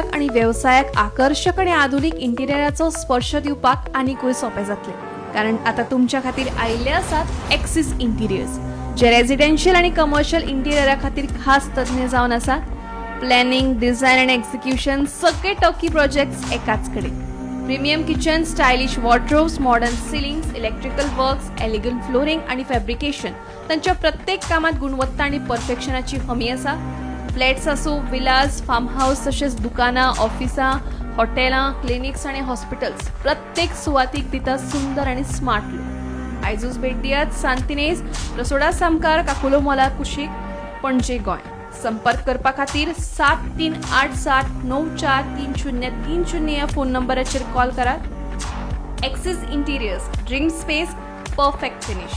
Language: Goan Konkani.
घराक आनी वेवसायाक आकर्शक आनी आधुनीक इंटिरियराचो स्पर्श दिवपाक आनीकूय सोंपें जातलें, कारण आतां तुमच्या खातीर आयिल्ले आसात एक्सिस इंटिरियर्स, जे रेजिडेन्शियल आनी कमर्शियल इंटिरियरा खातीर खास तज्ञ जावन आसात. प्लॅनिंग, डिझायन आनी एक्झिक्युशन, सगळे टर्की प्रोजेक्ट्स एकाच कडेन. Premium kitchen, stylish wardrobes, modern ceilings, electrical works, elegant flooring आनी फॅब्रिकेशन, तांच्या प्रत्येक कामात गुणवत्ता आनी परफेक्शनाची हमी आसा. फ्लॅट्स आसूं, विलास, फार्म हाऊस, तशेंच दुकानां, ऑफिसां, हॉटेलां, क्लिनिक्स आनी हॉस्पिटल्स, प्रत्येक सुवातीक दिता सुंदर आनी स्मार्ट लूक. आयजूच भेट दियात सांतिनेज, रसोडा सामकार, काकुलो मॉला कुशीक, पणजे, गोंय. संपर्क करपा खातीर 7387943030 ह्या फोन नंबराचेर कॉल करात. Axis interiors, dream space, perfect finish.